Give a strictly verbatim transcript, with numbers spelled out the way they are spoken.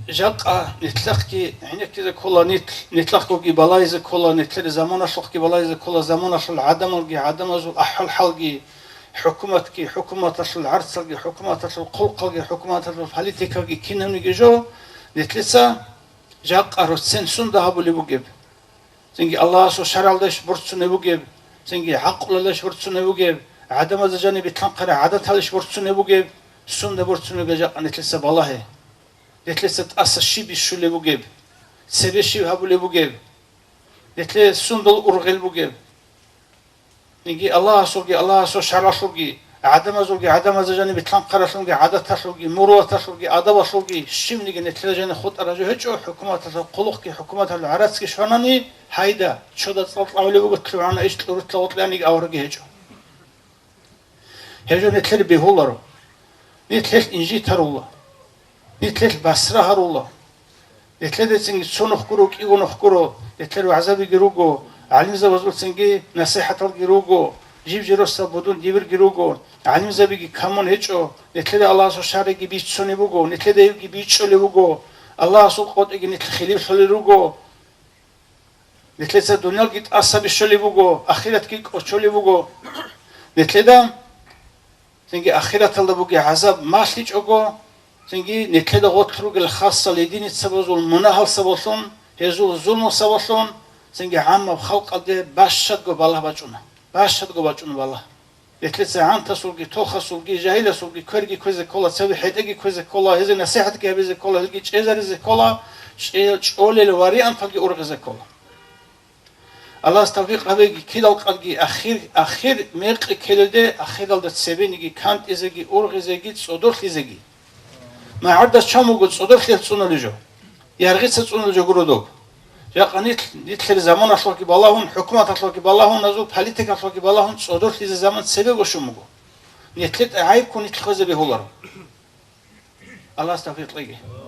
Жакъа нилъехъги гӀенеккизе ккола, нилъ-, нилъехъгоги балагьизе ккола, нилъер заманалъухъги балагьизе ккола, заманалъул гӀадамалги, гӀадамазул ахӀвал-хӀалги, хӀукуматги, хӀукуматалъул гӀарцалги, хӀукуматалъул хъулухъалги, хӀукуматалъул политикаги кинабниги жо, нилъеца жакъа роцен сунда гьабулеб бугеб. Цинги Аллагьасул шаргӀалдайищ борцунеб бугеб, цинги гӀакълуялдайищ борцунеб бугеб, гӀадамазда жаниб битлъанхъараб гӀадаталдайищ борцунеб бугеб, сунда борцунеб жакъа нилъеца балагье. Нилъеца тӀаса щиб бищулеб бугеб, цебе щиб гьабулеб бугеб, нилъее сундул ургъел бугеб. Цинги Аллагьасулги, Аллагьасул шаргӀалъулги, гӀадамазулги, гӀадамазда жаниб битлъанхъаралъунги, гӀадаталъулги, муруваталъулги, адабалъулги, щибниги нилъеда жаниб хутӀараб жо гьечӀо, хӀукуматалъул хъулухъги, хӀукуматалъул гӀарацги щванани, гьайда, чода цӀалкьавулеб буго, лъугӀана иш кьурулъа гъоркьаниги аварагги гьечӀо. Гьеб жо нилъер бегьуларо. Нилъелъ инжит гьарула. Нилъелъ басра гьарула. Нилъеда цинги цо нух гуро, кӀиго нух гуро, нилъер вагӀзабиги руго, гӀалимзабазул цинги насихӀаталги руго, жиб-жироса будун дибирги руго, гӀалимзабиги камун гьечӀо, нилъеда Аллагьасул шаргӀги бицунеб буго, нилъеда гьебги бичӀчӀулеб буго, Аллагьасул къотӀиги нилъ хилиплъулел руго. Нилъеца дуниялги тӀаса бищулеб буго, ахиратги кӀочолеб буго. Нилъеда цинги ахираталда бугеб гӀазаб малъичӀого, цинги нилъеда гъорлъ ругел хасал единицабазул мунагьал сабаблъун, гьезул зулму сабаблъун, цинги гӀаммаб халкъалде бащадго балагь бачӀуна. Бащадго бачӀуна балагь. Нилъеца гӀантасулги, тохасулги, жагьиласулги кверги кквезе ккола, цеве хӀетӀеги кквезе ккола, гьезие насихӀатги гьабизе ккола, гьелги чӀезаризе ккола, чӀе-, чӀолел варианталги ургъизе ккола. Аллагьас тавфикъ гьабеги, кидал къадги ахир, ахир мекъи ккелелде, ахиралда цебениги кантӀизеги, ургъизеги, цӀодорлъизеги. МагӀарда чан вуго цӀодорлъиялъ цӀунулел жо? Яргъица цӀунулел жо гуро доб. Жакъа нилъ, нилъер заманалъухъги балагьун, хӀукуматалъухъги балагьун, назул политикалъухъги балагьун цӀодорлъизе заман цебе бошун буго. Нилъеда гӀайиб ккун нилъ хвезе бегьуларо. Аллагьас тавфикъ кьеги.